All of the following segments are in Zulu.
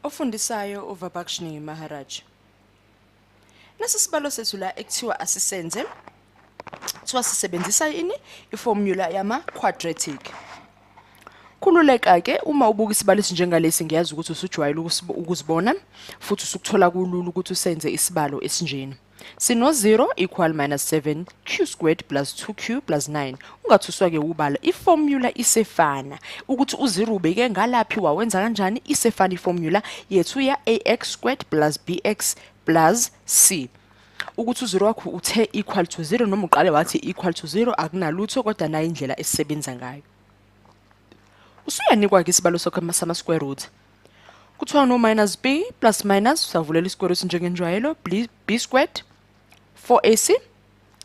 Ofundisayo uVabakshni Maharaj. Nasi sibalo sethu la ekuthiwa asisenze. Kuthiwa sisebenzisa ini? Iformula yama quadratic. Khululeka ke uma ubuka isibalo esinjengalesi, ngiyazi ukuthi usujwayele ukuzibona futhi usukuthola kulula ukuthi usenze isibalo esinjena. Sino 0 equal minus 7 q squared plus 2q plus 9. Ungathuswa ke ubala, iformula isefana. Ukuthi u0 ubeke ngalaphi wawenza kanjani, isefana iformula yethu ya ax squared plus bx plus c. Ukuthi u0 wakho uthe equal to 0 noma uqale wathi equal to 0 akunalutho, kodwa nayo indlela esisebenza ngayo. Usuyanikwa ke isibalo sakho sama square root. Kuthiwa no minus b plus minus, savulela isquare root njengenjwayelo, b squared 4ac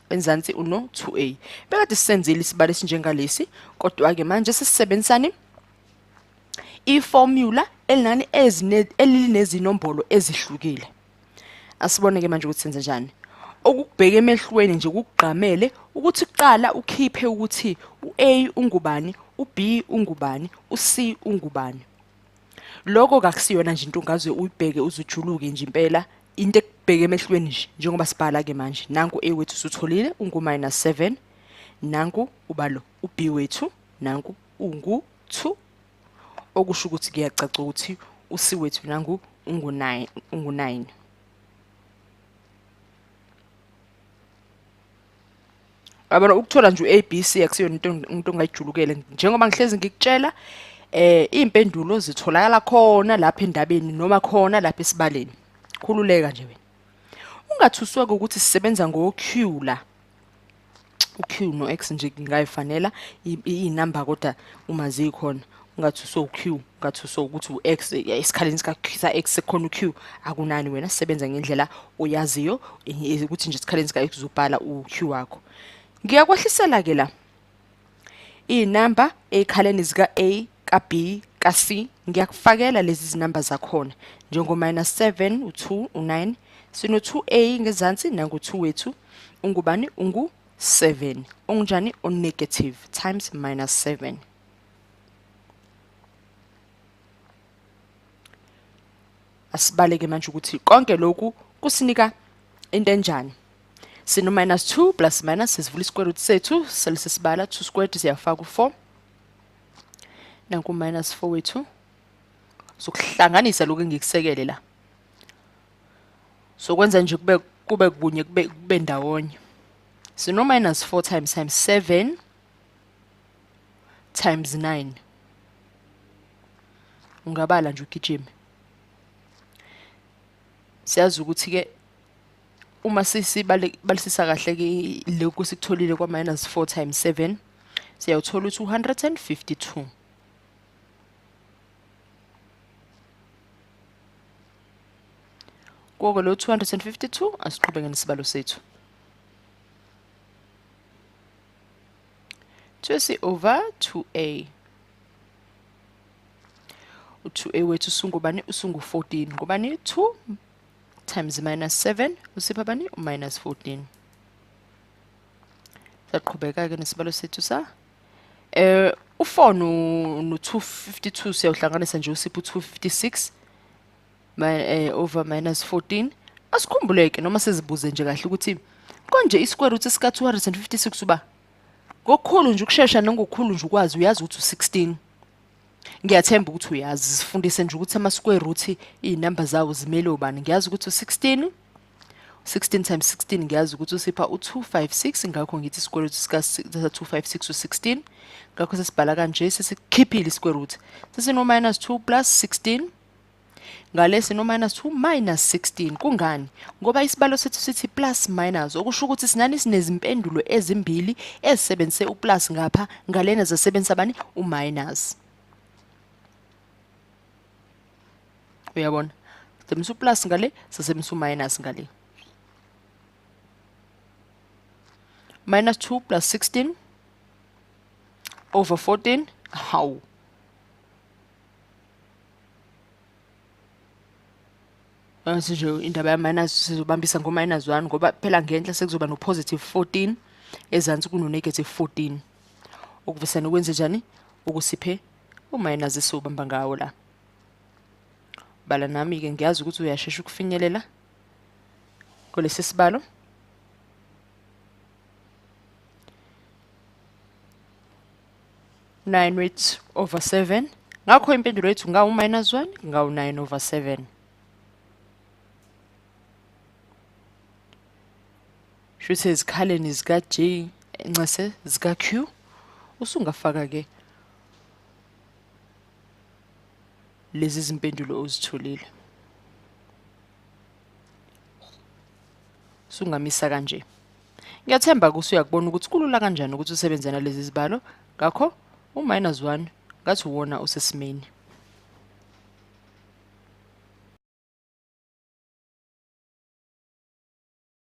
enzansi uno 2a. Bekade sisenzile isibalo esinjengalesi, kodwa ke manje sisebenzisani iformula elinani elilinezinombolo ezihlukile. Asibone ke manje ukuthi senze njani. Okukubheka emehlweni nje kukugqamele ukuthi kuqala ukhiphe ukuthi u-A ungubani, u-B ungubani, u-C ungubani. Lokho kakusiyona nje into ongaze uyibheke uzujuluke nje impela, into ekubheka emehlweni nje njengoba sibhala ke manje. Nanku A wethu usutholile ungu minus 7, nanku ubalo u-B wethu nanku ungu 2, okusho ukuthi kuyacaca ukuthi u-C wethu nangu ungu 9, ungu 9. Yabona ukuthola nje u-A B C akusiyona into umuntu ongayijulukele, njengoba ngihlezi ngikutshela iy'mpendulo zitholakala khona lapha endabeni noma khona lapha esibaleni. Khululeka nje wena. Ungathuswa ukuthi sisebenza ngo-Q la. U-Q no-X nje ngingayifanela iy'namba kodwa uma zikhona. Ungathuswa u-Q, ungathuswa ukuthi u-X esikhaleni sika-X sekukhona u-Q, akunani wena, sisebenza ngendlela oyaziyo ukuthi nje esikhaleni sika-X uzobhala u-Q wakho. Ngiyakwehlisela ke la iy'namba ey'khaleni zika-A, ka-B, ka-C, ngiyakufakela lezi zinamba zakhona njengo minus 7, u-2, u-9. Sino-2A ngezansi, nangu-2 wethu ungubani? Ungu-7. Unjani? U-negative times minus 7. Asibaleke manje ukuthi konke lokhu kusinika into enjani. Sino minus 2 plus minus, sivula isquare root sethu, sele sesibala 2 squared siyafaka u4. Nanku minus 4 wethu. Sokuhlanganisa lokhu engikusekele la. Sokwenza nje kube kunye kube ndawonye. Sino minus 4 times 7 times 9. Ungabala nje ugijime. Siyazi ukuthi ke uma sisibalisisa kahle ke lokhu sikutholile kwa minus 4 times 7 siyawuthola u-252. Kuwo lo 252 asiqhubeke nesibalo sethu. 2c over 2a. U2a wethu usungubani? Usungu-14. Ngubani? 2 times minus 7 usipha bani? U-minus 14. Saqhubeka-ke nesibalo sethu sa u4 no-252 siyawuhlanganisa nje usipha u-256 over minus 14. Asikhumbuleke noma sizibuze nje kahle ukuthi konje isquare root sika 256 uba ngokukhulu nje ukushesha nangokukhulu nje ukwazi, uyazi ukuthi u16. Ngiyathemba ukuthi uyazi, sifundise nje ukuthi ama square root izinamba zawo zimele ubani. Ngiyazi ukuthi u16, 16 times 16 ngiyazi ukuthi usipha u256, ngakho ngithi square root sika 256 u16. Ngakho sesibhala kanje, sesikhiphile isquare root, sesino minus 2 plus 16 ngale sino minus 2 minus 16. Kungani? Ngoba isibalo sethu sithi plus minus, okusho ukuthi sinani sinezimpendulo ezimbili ezisebenzise uplus ngapha, ngalena zasebenzisa bani? Uminus. Uyabona, sebenzisa uplus ngale, sasebenzisa uminus ngale. Minus 2 plus 16 over 14. Hawu, manje nje indaba ya minus sizobambisa ngo minus 1, ngoba phela ngenhla sekuzoba no positive 14, ezansi kuno negative 14. Ukuvesana ukwenze njani? Ukusiphe uminus esiwubamba ngawo la. Bala nami-ke ngiyazi ukuthi uyashesha ukufinyelela kulesi sibalo. 9 weight over 7. Ngakho impendulo yethu ngawu minus 1, ngawu 9 over 7. Shuthi ezikhaleni zika-J ncese zika-Q usungafaka-ke lezi zimpendulo ozitholile. Usungamisa kanje. Ngiyathemba ukuthi uyakubona ukuthi kulula kanjani ukuthi usebenze nalezi zibalo. Ngakho u-minus 1 ngathi uwona usesimeni.